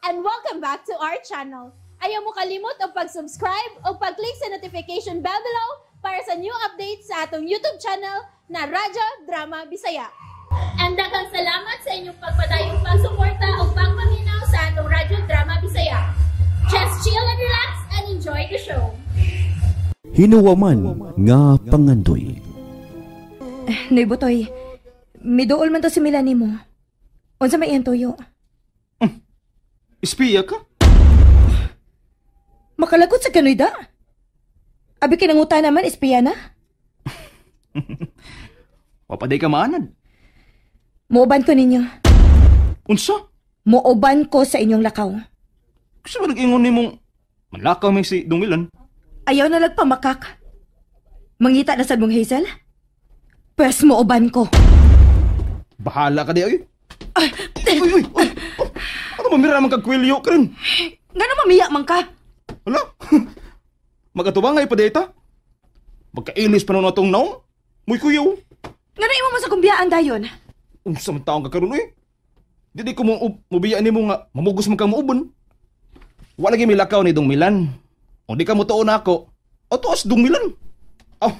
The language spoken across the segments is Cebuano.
And welcome back to our channel. Ayaw mo kalimot og pag-subscribe o pag-click sa notification bell below para sa new updates sa atong YouTube channel na Radyo Drama Bisaya. And daghang salamat sa inyong pagpadayong pagsuporta o pagpaminaw sa atong Radyo Drama Bisaya. Just chill and relax and enjoy the show. Hinuwaman nga pangandoy. Noy Butoy, miduol man to si Milan nimo. Unsa may iyang tuyo? Ispiya ka? Makalagot sa kanoy da. Abi kinanguta naman, ispiya na. Wapaday ka maanad. Muuban ko ninyo. Unsa? Muuban ko sa inyong lakaw. Kasi ba nag-ingon nimong manlakaw may si Dong Milan? Ayaw na lagpamakak. Mangita na sad mong Hazel? Pwes muuban ko. Bahala ka di ay. Ay, uy, uy, uy. Oh, ano mamira man kag kwelyo ka rin? Ngano mamiya man ka? Hala? Magatubang ngay pa data? Magkailis pa nun atong naong? Muy kuyaw. Ngano imo mo sa kumbiyaan dayon? Unsa man taong ka karon oy? Dili ko mo mubiya nimo nga mamugos man ka moubon. Wala gyud milakaw ni Dong Milan. O di ka mo tuon nako. O tuos Dong Milan. Aw.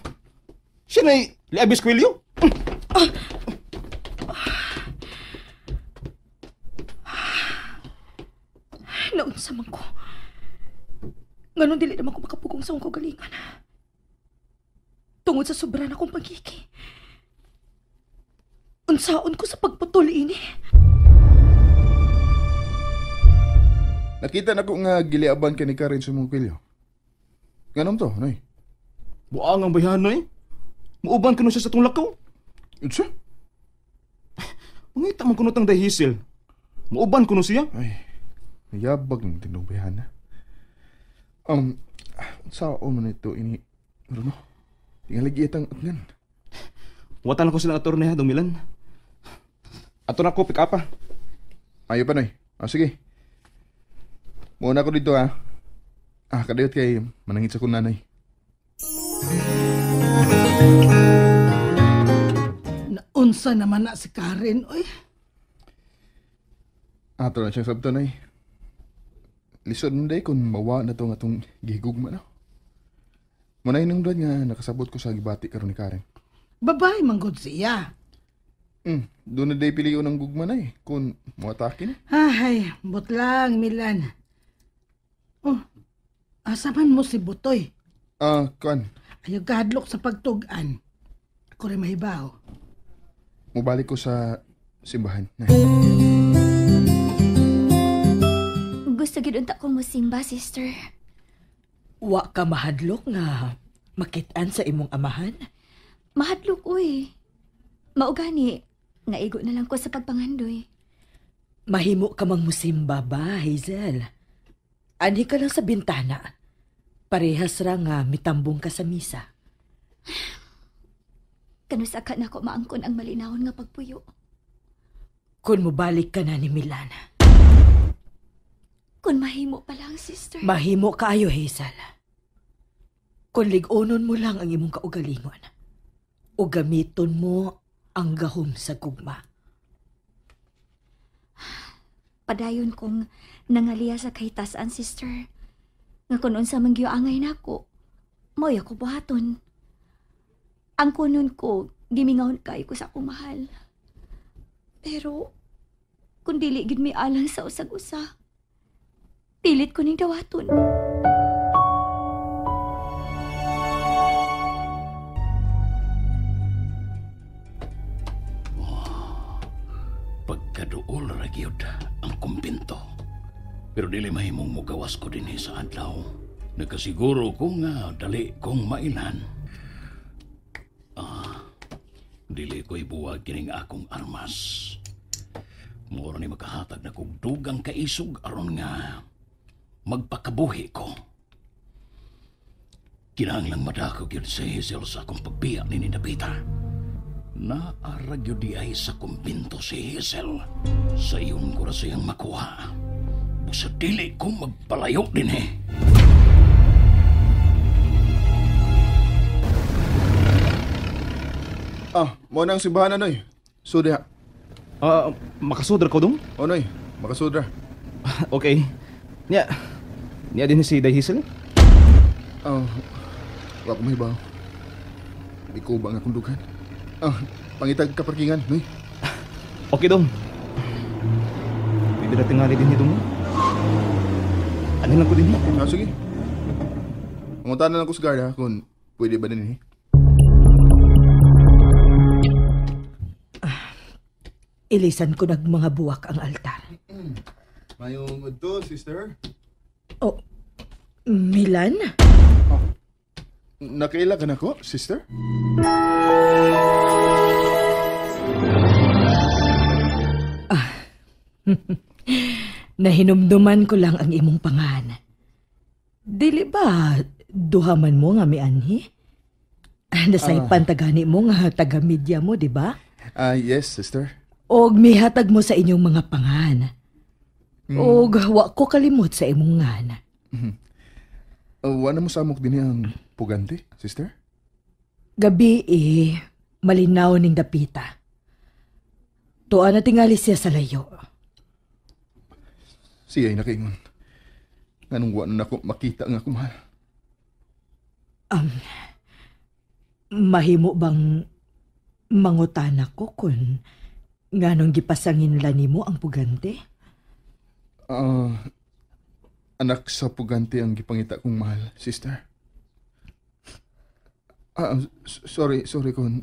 Siya nay liabis kwelyo. Oh. Naunsa man ko. Nganon dili naman ko makapugong sa akong kaugalingon. Tungod sa sobra na akong pagkiki. Unsaon ko sa pagputol ini. Nakita na ko nga giliaban ka ni Karen sa mong kwelyo. Nganon to, Noy? Buang ang bayan, Noy. Muuban kuno siya sa tong lakaw. Unsa? Mangita man kuno tang dahisil. Muuban kuno siya. Ay, nayabag ng tinubihan na. Saan man ito ini, ano? Tingalagi itang atnan. Watan ko silang atorne ha, Dong Milan. Ato na ko, pick up ha. Ayaw pa, Noy. Ah, sige. Muna ko dito ha. Ah, kadayot kay manangit sa kong nanay. Naunsa naman na si Karen, oy. Ato na siyang sabto, Noy. Lisod man day kung mawa na to nga itong gihigugma na. Muna inong doon nga nakasabot ko sa gibati karon ni Karen. Babae manggod siya. Doon na day piliyon ang gugma na eh, kung muatake na. Ay, but lang, Milan. Oh, asa man mo si Butoy? Ah, kuan. Ayaw kahadlok sa pagtugan. Ako rin mahibaw. Mubalik ko sa simbahan. Nay. Gusto gid unta ko mosimba, sister. Wa ka mahadlok nga makit-an sa imong amahan? Mahadlok uy. Maugani, naigo na lang ko sa pagpangandoy. Mahimo ka mang musimba ba, Hazel? Anhi ka lang sa bintana. Parehas ra nga mitambong ka sa misa. Kanus ka na ko maangkon ang malinawon nga pagpuyo. Kung mobalik ka na ni Milan. Kung mahimo pa lang, sister. Mahimo kaayo, Hazel. Kung lig-onon mo lang ang imong kaugalingon, o gamiton mo ang gahom sa gugma. Padayon kong nangaliya sa kahitasan, sister. Nga kung unsa man giyoangay nako, mao'y ako buhaton. Ang kunon ko, gimingahon kayo ko sa akong mahal. Pero, kung dili gid mi alang sa usag-usa, pilit ko ning dawaton. Oh, pagkaduol ra gyud ang kumbento. Pero dili mahimong mugawas ko dinhi sa adlaw. Nakasiguro ko nga dali kong mailan. Ah, dili ko ibuwag kining akong armas. Mura ni makahatag na kog dugang kaisog aron nga magpakabuhi ko. Kinahanglang madako gyud si Hazel sa akong pagbiya ni Nindapita. Naara gyud di ay sa kumbinto si Hazel. Sa iyon ko ra siyang makuha. Busa dili ko magpalayo din eh. Ah, mo nang simbahan na, Noy. So diha. Makasudra ko dong? O, Noy, makasudra. Okay. Nya. Nya din si Day Hazel? Oh, wa ko mahibaw. Ikaw ba nga akong dughan? Ah, pangitag kaparkingan, Noy. Okay, dong. Pwede na tingali din dong. Ano lang ko din? Ah, sige. Pangunta na lang ko sa guard, ha, kung pwede ba din eh. Ilisan ko nag mga buwak ang altar. Mayong udto, sister. Oh, Milan? Oh, nakaila ka na ko, sister? Ah, nahinumduman ko lang ang imong pangan. Dili ba duhaman mo nga mianhi? Nasaypan tagani mo nga taga-media mo, di ba? Yes, sister. Og mihatag mo sa inyong mga pangan. Og wa ko kalimot sa imong ngan. Wa na mo samok din ang pugante, sister? Gabi eh, malinaw ning dapita. Tuwa na tingali siya sa layo. Siya ay nakaingon. Nganong wa na nako makita nga kumahal. Mahimo bang mangutana ko kun nganong gipasangin la nimo ang pugante? Anak sa pugante ang gipangita kong mahal, sister. Sorry kung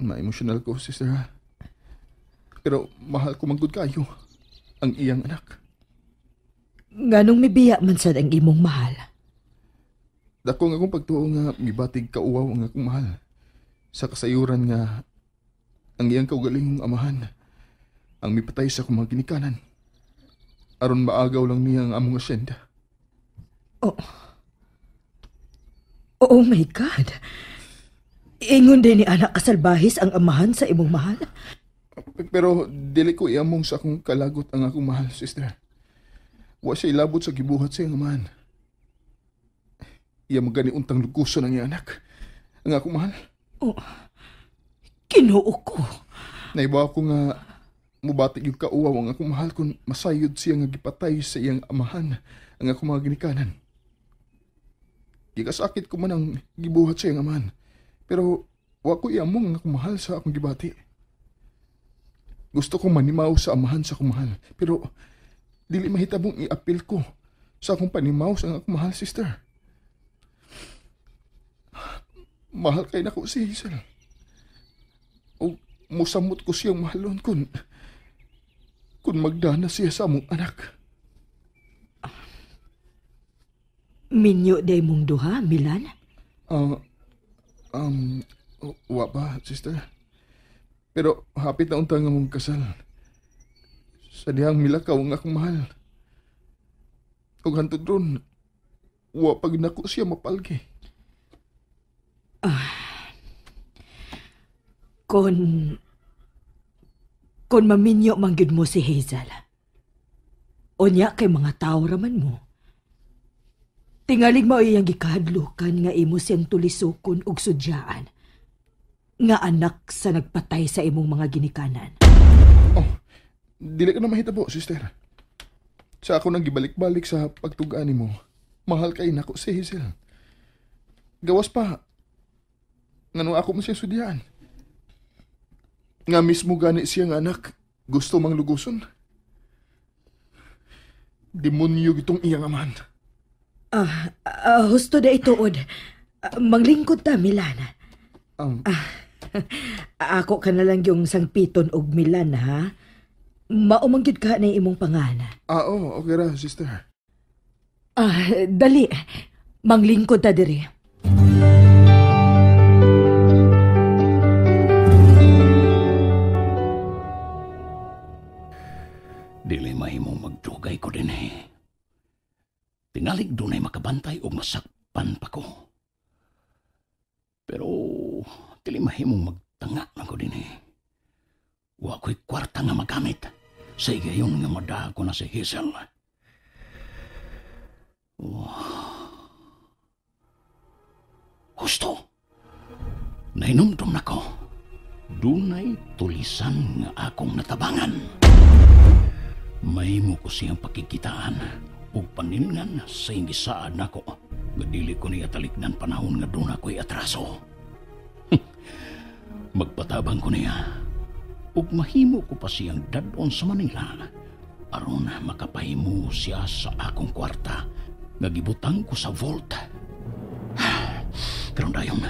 ma-emotional ko, sister. Ha? Pero mahal ko manggod kayo ang iyang anak. Nganong mibiya man sad ang imong mahal? Dako nga akong pagtuo nga mibatig kauwaw ang akong mahal. Sa kasayuran nga ang iyang kaugalingong amahan ang mipatay sa akong mga ginikanan. Aron maagaw lang niya ang among asyenda. Oh. Oh my God. Ingon din ni anak kasalbahis ang amahan sa imong mahal. Pero dili ko iamong sa akong kalagot ang akong mahal, sister. Wa siya ilabot sa gibuhat sa iyang amahan. Iya magani untang luguson ang iyang anak. Ang akong mahal. Oh. Kinuo ko. Naibaw ko nga mubatik yung kauwaw ang akong mahal kung masayod siya nga gipatay sa iyang amahan ang akong mga ginikanan. Gikasakit ko man ang gibuhat sa iyang amahan. Pero wa ko iamong ang akong mahal sa akong gibati. Gusto kong manimaw sa amahan sa akong mahal. Pero dili mahitabong iapil ko sa akong panimaw sa akong mahal, sister. Mahal kay nako si Hazel. O musamot ko siyang mahalon kun magdana siya sa among anak. Minyo day mong duha, Milan? Wa pa, sister. Pero hapit na untang among kasal. Sa dihang milakaw ang akong mahal. Ug hantod ron, wa pag nako siya mapalgi. Kung maminyo man gyud mo si Hazel, unya kay mga tao raman mo. Tingalig mao iyang gikahadlukan nga imo siyang tulisokon og sudyaan nga anak sa nagpatay sa imong mga ginikanan. Oh, dili ka na mahitabo, sister. Sa ako nang gibalik-balik sa pagtugaan nimo, mahal kay nako si Hazel. Gawas pa, ngano ako mo siya sudyaan. Nga mismo gani siya nga anak, gusto mang luguson. Demonyo gitong iyang amahan. Husto na ituod. Manglingkod ta, Milan. Ako ka na lang yung sangpiton og Milan, ha? Maumangyud ka na imong pangana. Oo, okay ra, sister. Dali. Manglingkod ta diri. Dili mahimong magdugay ko din eh. Tingalig dunay makabantay og masakpan pa ko. Pero dili mahimong magtanga na ko din eh. Wa ko'y kwarta nga magamit sa igayon nga madago na si Hazel. Oh. Husto! Nainumdum na ko. Dunay tulisan nga akong natabangan. Mahimo ko siyang pakikitaan ug paningan sa iyang gisaad nako nga dili ko niya talikdan panahon nga doon ako'y atraso. Magpatabang ko niya ug mahimo ko pa siyang dad-on sa Manila aron makapahimo siya sa akong kwarta nga gibutang ko sa vault. Karon dayon,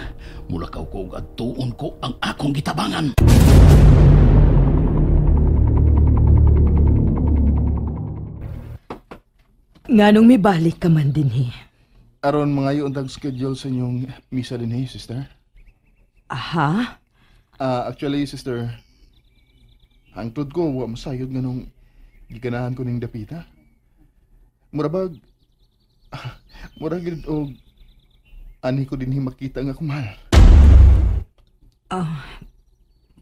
mulakaw ko ug adtuon ko ang akong gitabangan. Nganong mibalik ka man dinhi? Aron mangayo untag schedule sa inyong misa dinhi, sister. Aha? Actually, sister, hangtod ko wa masayod nganong giganahan ko ning dapita. Murabag murag gid og ani ko dinhi makita nga akong mahal.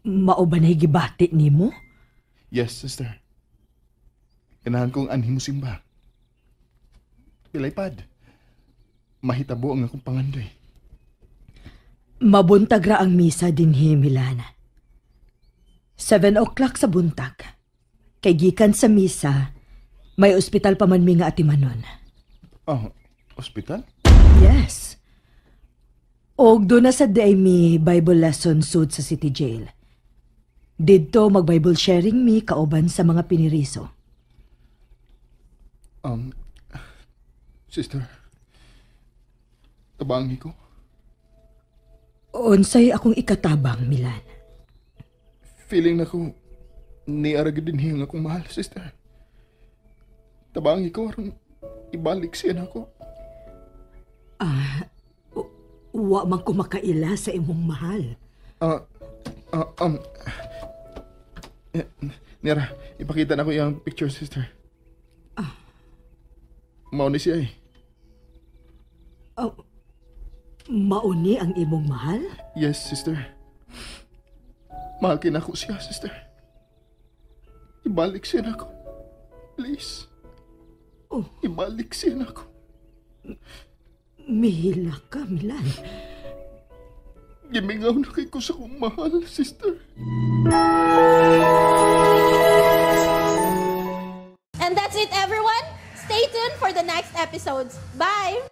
Mao ba na gibati nimo? Yes, sister. Ganahan kong anhi mo simba. Pilaypad. Mahitabo ang akong pangandoy. Mabuntag ra ang misa dinhi, Milan. 7 o'clock sa buntag. Kay gikan sa misa, may ospital pa man mi nga atimanon. Oh, ospital? Yes. Og doon na sa day mi Bible lesson sud sa City Jail. Didto mag-Bible sharing mi kauban sa mga piniriso. Sister, tabangi ko. Unsay akong ikatabang, Milan? Feeling na ko, niara gid dinhi ang akong mahal, sister. Tabangi ko aron ibalik siya nako. Wa man ko makaila sa imong mahal. Nera, ipakita na ko iyang picture, sister. Mao ni siya eh. Oh, mao ni ang imong mahal? Yes, sister. Mahal kinako siya, sister. Ibalik siya nako. Please. Oh. Ibalik siya nako. Mihila ka, Milan. Gimingaw na kay ko sa kong mahal, sister. And that's it, everyone. Stay tuned for the next episodes. Bye!